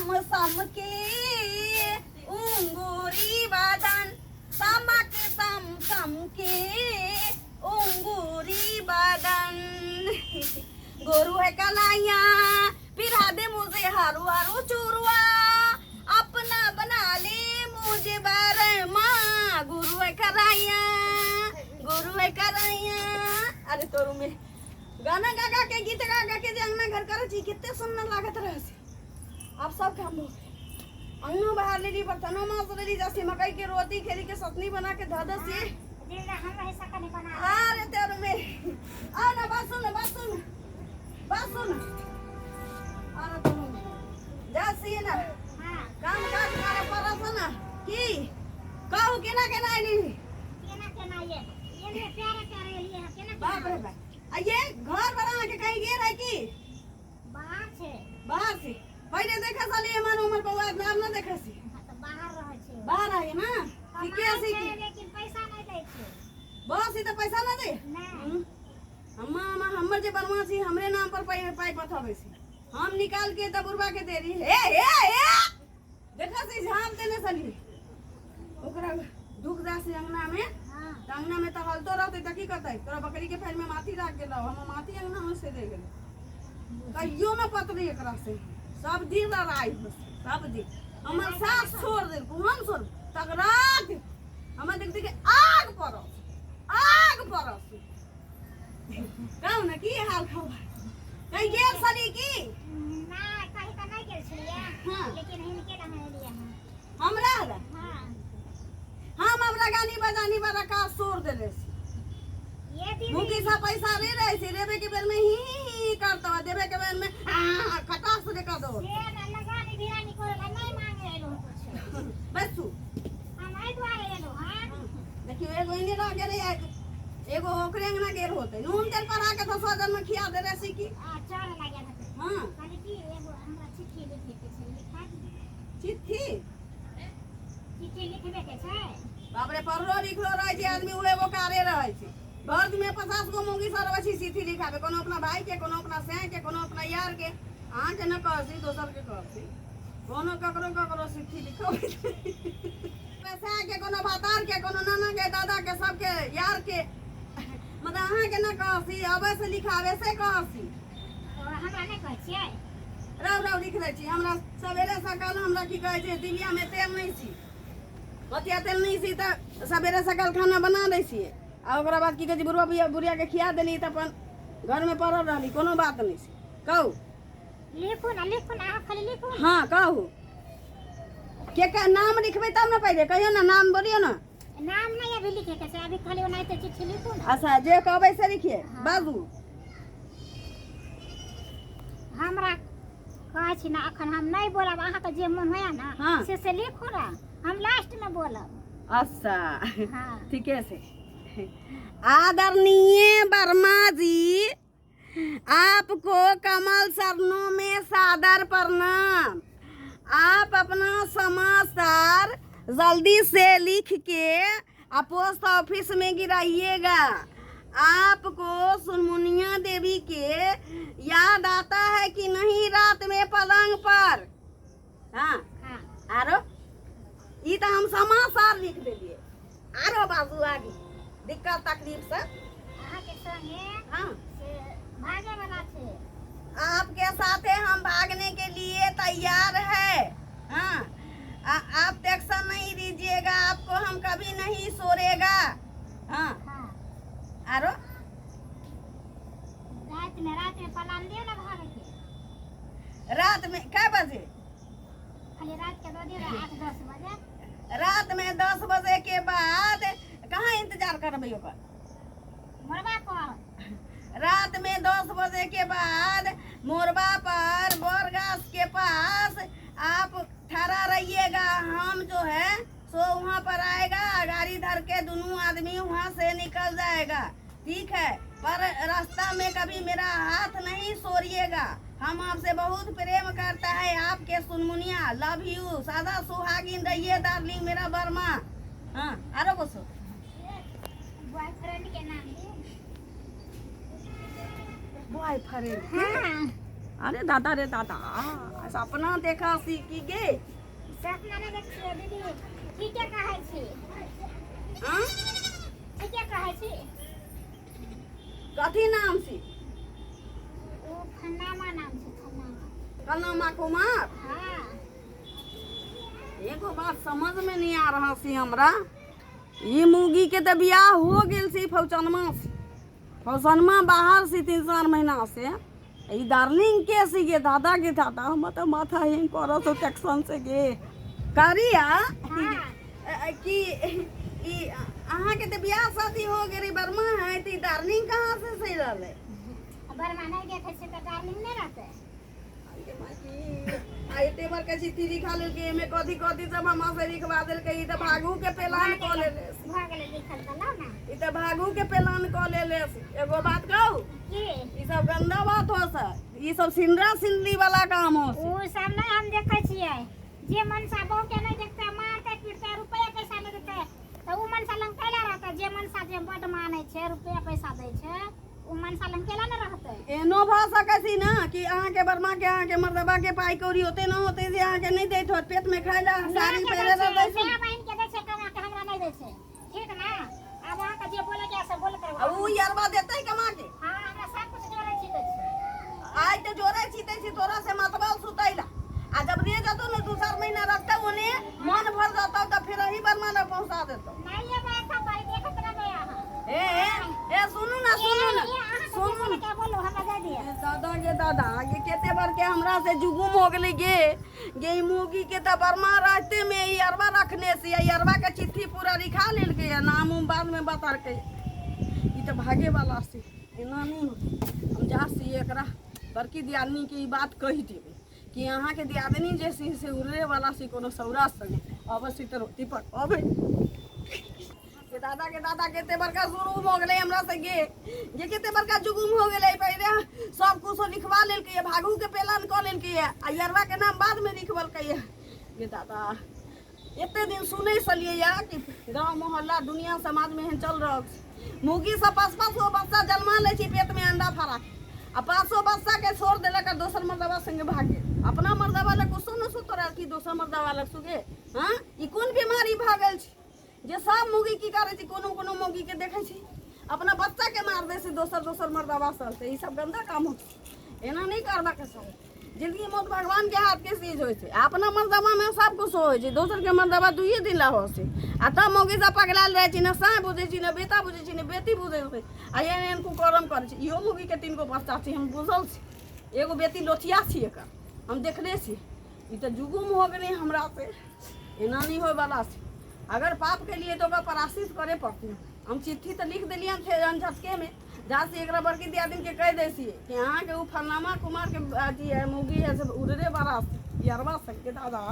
सम सम के उंगुरी बदन, समक सम सम के उंगुरी बदन। गोरू है कलाइया पिरा दे मुझे हारू हारू चूरुआ, अपना बना ले मुझे बरमा। गुरु है कराइया, गुरु है कराइया। अरे तोरू में गाना गा गा के, गीत गा गा के जे अंगना घर करे छी, कते सुंदर लागत रहे से। अब सब काम हो गेल। अंगनो बाहर लेली, बर्तनो माज लेली, जैसे मकई के रोटी खेली के सतनी बना के धऽ दसी। अरे तेरे में आ ना, बात सुन, बात सुन, बात सुन। अरे तुम जासी ना काम काज करे पड़त ना की कहू, केना केना एली? केना केना ये ये प्यारे प्यारे एलिए है केना? बाप रे बाप, आ ये घर पर अहाँके कहीं गेल है की? बाहर छै। बाहर से पहिले देखा साली एमन उमर बौआ, नाम ना देखा सी। हाँ, तऽ बाहर रहै छै। बाहर आए ना, ठीके कमाइ छै। छै की लेकिन पैसा नहि दै छै। बस ई तऽ पैसा ना दे। नहि। हम्मा हम्मा हमर जे बनवा छी, हमरे नाम पर पाई पाई पठाबै छी, हम निकाल के तब बुढ़वा के दे रही। हे हे हे, देखा सी झाम देने सली ओकरा दुख जा से अंगना में। हाँ। तऽ अंगना में तऽ हलतो रहतै तऽ की करतै? तोरा बकरी के फैल में माथी राख गेलौ, हम माथी अंगना में से दे गेलौ। कहियो न पतली एकरा से, सब दिन लड़ाई हो सब दिन। हमर सास छोड़ देलकौ, हम छोड़ तगराक हमर देख देख के आग पड़स, आग पड़स। कहू ने, की हाल खबर? कहीं गेल छली की? नहि, कहीं तऽ नहि गेल छलियै। हाँ। लेकिन हिनके लग एलियै हँ। हमरा लग? हाँ। हम हमरा गानी बजानी वाला काज छोड़ देले छी। ये दीदी मुकी सा पैसा रे रहे छी, लेबे के बेर में ही ही ही करतो, देबे के बेर में आ खटास रे कर दो। से न लगानी भिरानी करे ला नहीं मांगे एलो कुछ। बस तू हम एहि दुआरे एलो हँ। देखियो, एगो इने रह गेलै, एगो ओकरे अंगना गेल होतै। नून तेल पढ़ा के दस जन में खिया दे रहे सी की। आ चढ़ लागल हेतै। हाँ। कहली कि एगो हमरा चिट्ठी लिखे के छै, लिखा दियौ। चिट्ठी? चिट्ठी लिखबे के छै। बाप रे, पढ़लो लिखलो रहै छै आदमी, उहे बोकारे रहै छै। घर में 50 गो मूंगी सर रहै छै चिट्ठी लिखाबे, कोनो अपना भाई के, कोनो अपना सैं के, कोनो अपना यार के। अहाँके न कहसी, दोसर के कहसी। कोनो ककरो ककरो चिट्ठी लिखबै सैं के, कोनो भातार के, कोनो नाना के, दादा के, सबके, यार के। मतलब अहाँके न कहसी, अबै से लिखाबे से कहसी। तो हमरा नहि कहै छियै। राव राव लिख दै छी। हमरा सवेरे सकाल हमरा की कहै छै, डिबियामे तेल नहि छी, बतिया तेल नहि छी, तऽ सवेरे सकाल खाना बना दै छियै आ ओकरा बाद की कहै छै, बुढ़वा बुढ़िया बुढ़ियाके खिया देली तऽ अपन घरमे पड़ल रहली। कोनो बात नहि छै, कहू। लिखू ने, लिखू ने, अहाँ खाली लिखू ने। हँ, कहू, के के नाम लिखबै तब ने। पहिले कहियौ ने, नाम बोलियौ ने। नाम नहीं अभी लिखे के छै, अभी खाली ओनाहिते चिट्ठी लिखू ने। अच्छा, जे कहबै से लिखिए, बाजू। हमरा कहै छी ने, अखन हम नहि बोलब, अहाँके जे मोन होया ने हाँ। से से लिखू ने, हम लास्ट में बोलब। अच्छा। हाँ। ठीके से। आदरणीय वर्मा जी, आपको कमल चरणों में सादर प्रणाम। आप अपना समाचार जल्दी से लिख के आ पोस्ट ऑफिस में गिराइएगा। आपको सुनमुनिया देवी के याद आता है कि नहीं रात में पलंग पर? हाँ। हाँ। आरो ई तऽ हम समाचार लिख देलियै, आरो बाजू आगे, दिक्कत तकलीफ से। अहाँके संगे से भागे वाला छै। आपके साथे हम भागने के लिए तैयार है। हाँ, आप टेंशन नहीं दीजिएगा, आपको हम कभी नहीं छोड़ेगा। हाँ। हाँ। आरो? राति में, राति में पलान दियौ ने भागे के। रात में कै बजे? खाली रात के दऽ दियौ, 8-10 बजे। रात में 10 बजे के बाद कहाँ इंतजार करबै ओकर? मोरबा पर। रात में 10 बजे के बाद मोरबा पर बरगाछ के पास आप ठहरा रहिएगा। हम जो है सो वहाँ पर आएगा, गाड़ी धर के दोनों आदमी वहाँ से निकल जाएगा, ठीक है? पर रास्ता में कभी मेरा हाथ नहीं छोड़िएगा। हम आपसे बहुत प्रेम करता है, आपके सुनमुनिया। लव you, सदा सुहागिन रहिए डार्लिंग मेरा वर्मा। हाँ, आरो कुछ? बॉयफ्रेंड के नाम दी। बॉयफ्रेंड? हाँ। अरे दादा रे दादा, सपना देखा सी की गे? सपना नहि देखै छियै दीदी, ठीके कहै छी। हाँ? ठीके कहै छी। कथी नाम छी? ओ फन्नामा नाम छै, फन्नामा। फन्नामा कुमार? हाँ। एगो बात समझ में नहीं आ रहा सी हमरा, ई मुगी के तऽ बियाह हो गेल सी फौचनमा से, फौचनमा बाहर से 3-4 महीना से। ई डार्लिंग के सी गे दादा के दादा, हम तऽ माथा हेंग करत हो टेंशन से गे। करिया हाँ। कि ई अहाँ के तऽ बियाह शादी हो गेल, बर्मा है तऽ ई डार्लिंग कहाँ से सही रहलै? बर्मा नहि देखै छै तऽ डार्लिंग नहि रहतै। आ एते बड़का चिट्ठी लिखा लेलकै, एमे कथी कथी सब हमरा से लिखवा देलकै। ई तऽ भागू के प्लान कऽ लेले। भऽ गेलै लिखल तऽ लाउ ने। ई तऽ भागू के प्लान कऽ लेले। एगो बात कहू? की? ई सब गंदा बात हो सर, ई सब सिंदरा सिंदरी वाला काम हो। ओ सब नहि हम देखै छियै। जे मनसा बहू के नहि देखतै, मारतै पीटतै, रुपैआ पैसा नहि देतै, तऽ ओ मनसा लग कैला रहतै? जे मनसा जे बड्ड मानै छै, रुपैआ पैसा दै छै, ओ मनसा लग केला नहि रहतै? एहनो भऽ सकै छै ने कि अहाँके बर्मा के, अहाँके मर्दबा के पाइ कौड़ी ओते न होते जे अहाँके नहि दैत होत पेट में खाय ला, साड़ी पहिरे ला दै छै। माय बहिन के दै छै कमा के, हमरा नहि दै छै। ठीक ने? आब अहाँके जे बोले के से बोलैत आ रहू। उ यरबा देतै कमा के? हाँ, हमरा सब कुछ जोड़ै छी, दै छै। आइ तऽ जोड़ै छी, दै छी तोरा से मतबल सुतै ला, आ जब रे जतो ने 2-4 महीना रखतौ ओने मन भर जतौ तऽ फिर अही बर्मा लग पहुंचा देतौ। नहि ये बात सब बड़ी देखैत रहबै अहाँ। ए ए ए, सुनू ना, सुनू ना, सुनू ना। क्या बोलू, हमरा दे दिअ। दादा गे दादा गे, केते बार के हमरा से जुगुम हो गेलै गे। गे ई मुगी के तऽ बर्मा रहते में ई अरबा रखने से, ई अरबा के चिट्ठी पूरा लिखा लेलकै आ नाम उम बाद में बतलकै। ई तऽ भागे वाला से एना नहीं होतै। हम जा सी एकरा बड़की दियादनी के ई बात कहि देबै कि अहाँके दियादनी जे सी से उड़े वाला सी कोनो सौरा संगे। अवश्य तऽ रोटी पकबै के दादा के दादा, केते बड़का जुलुम हो गेलै हमरा से गे। गे केते बड़का जुगुम हो गेलै। पहिले सब कुछ लिखवा लेलकै, भागू के पेलन कऽ लेलकै आ यरवा के नाम बाद में लिखबलकै। गे दादा, एते दिन सुनै छलियै या कि गाँव मोहल्ला दुनिया समाज में एहन चल रहल छै, मुगी सब 5-5 गो बच्चा जन्मा लै छै पेट में अंडा फड़ा आ 500 बच्चा के छोड़ देलक आ दोसर मर्दबा संगे भाग गेल। अपना मर्दबा लग कुछो न सुतरा कि दोसर मर्दबा लग सुगे? हाँ, ई कोन बीमारी भऽ गेल छै जे सब मुगी की करै छै? कोनो कोनो मौगी के देखै छी अपना बच्चा के मार दै छै दोसर दोसर मर्दबा से। ई सब गंदा काम हो छै, एना नहि करबाक चाही। जिंदगी मौत भगवान के हाथ के चीज होइ छै। अपना मर्दबा में सब कुछ होइ छै, दोसर के मर्दबा दुइये दिन ला होइ छै। आ तब मौगी सब पगलायल रहै छै, ने साँय बुझै छै, ने बेटा बुझै छै, ने बेटी बुझै छै, आ एहन एहन कुकर्म करै छै। इहो मौगी के 3 गो बच्चा छै, हम बुझल छी। एगो बेटी लोथिया छी एकर, हम देखने छी। ई तऽ जुगुम हो गेलै हमरा से, एना नहि होयवला छै। अगर पाप के लिए तऽ ओकरा प्रायश्चित करे पड़तै। हम चिट्ठी तऽ लिख देलियनि फेर झटके में जा से एकरा बड़की दियादिन के कहि दै छियै कि अहाँके ओ फलनामा कुमार के अथी है, मौगी है, से उड़रे बड़ा यरवा सबके। दादा।